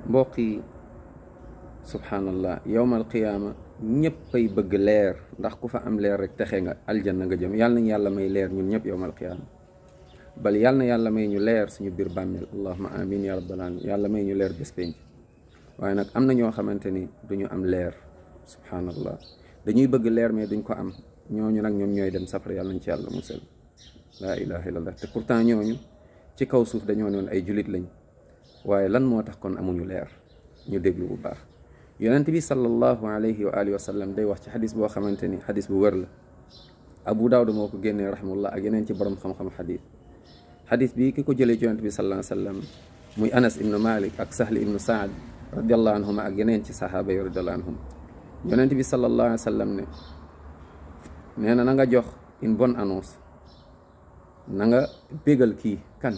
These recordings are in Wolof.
mbokk yi subhanallah yowmal qiyaama ñëppay bëgg leer ndax ku fa am leer rek texe nga aljanna nga jëm. yàlla nañu yàlla may leer ñun ñëpp yowmal qiyaama bal yàlla na yàlla may ñu leer suñu biir bàmmeel allahumma amin ya rabbal alamin. yàlla may ñu leer bés penc. waaye nag am na ñoo xamante ni duñu am leer subhanallah dañuy bëgg leer mais duñ ko am. ñooñu nag ñoom ñooy dem safara yàlla nañ ci yàlla musal laa ilaha illallah. te pourtant ñooñu ci kaw suuf dañoo noon ay julit lañ waaye lan moo tax kon amuñu leer. ñu déglu bu baax yonent bi sallallahu alayhi wa alihi wa sallam day wax ci xadis boo xamante ni xadis bu wër la. Abu Daawud moo ko génnee rahimahullah ak yeneen ci borom xam-xam xadis bi ki ko jëlee ci yonent bi sallallahu alayhi wa sallam muy Anas ibnu Malik ak Sahl ibnu Saad radiallahu anhuma ak yeneen ci sahaaba yi radiallahu anhum. yonent bi sallallahu alayhi wa sallam ne nee na nga jox une bonne annonce na nga bégal kii kan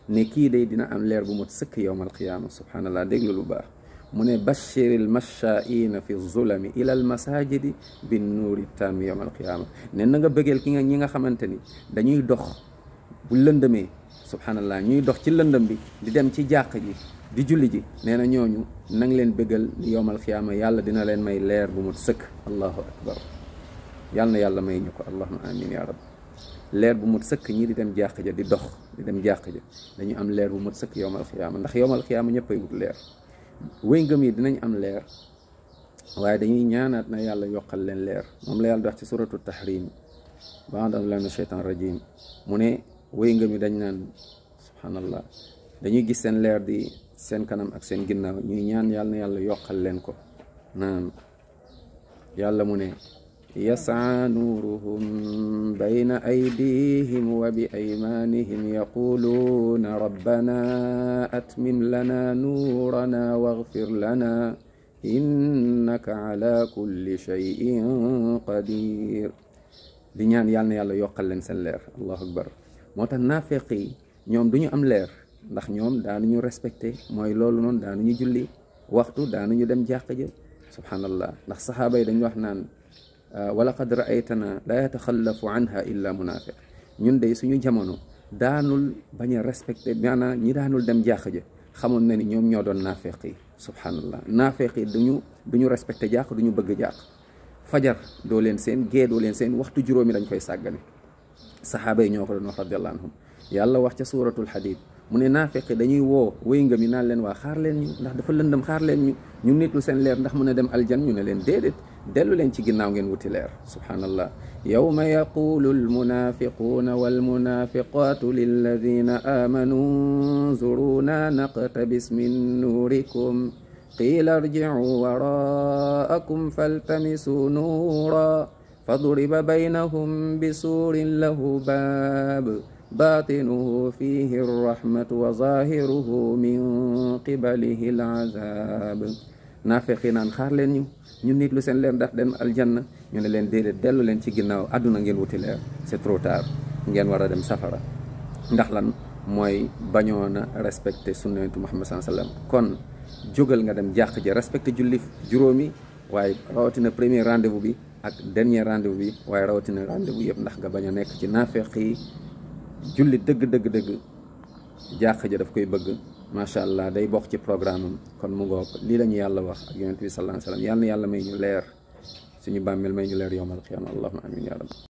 ne kii day dina am leer bu mot sëkk yowmal qiyaama subhanallah. déglu lu baax mu ne bashiril mashaa'ina fi zulami ila al masajidi bin nuuri taami yowmal qiyaama. ne na nga bëggeel ki nga ñi nga xamante ni dañuy dox bu lëndëmee subhanallah ñuy dox ci lëndëm bi di dem ci jàq ji di julli ji. nee na ñooñu nang leen bëggal yowmal qiyaama yàlla dina leen may leer bu mot sëkk. allahu akbar. yàlla na yàlla may ñu ko allahumma amin ya rab. leer bu mot sëkk ñi di dem jàq ja di dox di dem jàq ja dañu am leer bu mot sëkk yowmal qiyaama ndax yowmal qiyaama ñëppay wut leer. wéy ngëm yi dinañ am leer waaye dañuy ñaanaat na yàlla yokkal leen leer. moom la yàlla di wax ci suratu tahrim ba'da a'uuzu billahi mina shaytaani rajiim mu ne wéy ngëm yi dañ naan subhanallah dañuy gis seen leer di seen kanam ak seen ginnaaw ñuy ñaan yàlla na yàlla yokkal leen ko. naan yàlla mu ne yas'a nuuruhum bayna aydihim wa bi aymanihim yaquluuna rabbana atmim lana nuurana waghfir lana innaka ala kulli shay'in qadir. di ñaan yàlla na yàlla yokkal leen seen leer. allahu akbar. moo tax naafeq yi ñoom duñu am leer ndax ñoom daanuñu respecté mooy loolu noonu daanuñu julli waxtu daanuñu dem jàq ja subhanallah. ndax saxaaba yi dañu wax naan walaqad ra'aytana la yataxallafu anha illa munafiq. ñun de suñu jamono daanul bañ a respecté maanaam ñi daanul dem jàq ja xamoon na ni ñoom ñoo doon naafeq yi subhanallah. naafeq yi duñu respecté jàq duñu bëgg jàq. fajar doo leen seen gée doo leen seen waxtu juróomi dañ koy sàggane. saxaaba yi ñoo ko doon wax radiyallahu anhum. yàlla wax ca suratul hadid mu ne naafeq dañuy woo wéy ngëm yi naan leen waa xaar leen ñu ndax dafa lëndëm xaar leen ñu nitlu seen leer ndax mën a dem aljan ñu ne leen déedéet dellu leen ci ginnaaw ngeen wuti leer subhanallah. yawma yaqulu almunafiquuna walmunafiqatu lilladina amanu nzuruna naqtabis min nuurikum qila irji'u waraakum faltamisu nuura faduriba baynahum bisuurin lahu baab baatinuhu fihi arrahmatu wa zahiruhu min qibalihi alazab. naafeqi naan xaar leen ñu nit lu seen leer ndax dem aljanna ñu ne leen déedéet dellu leen ci ginnaaw àdduna ngeen wuti leer c'est trop tard ngeen war a dem safara. ndax lan mooy bañoon a respecté sunnatu Muhammad sallallahu alayhi wasallam. kon jógal nga dem jàq ji respecté julli juróomi waaye rawatina premier rendez-vous bi ak dernier rendez-vous bi waaye rawatina rendez-vous yëpp ndax nga bañ a nekk ci naafeq yi. julli dëgg jàq ja daf koy bëgg macha allah day bokk ci programme am. kon mu ngoog lii la ñu yàlla wax ak yonent bi sallallahu alayhi wasallam. yàlla na yàlla may ñu leer suñu bàmmeel may ñu leer yawmal qiyaama allahumma amin ya rabbi.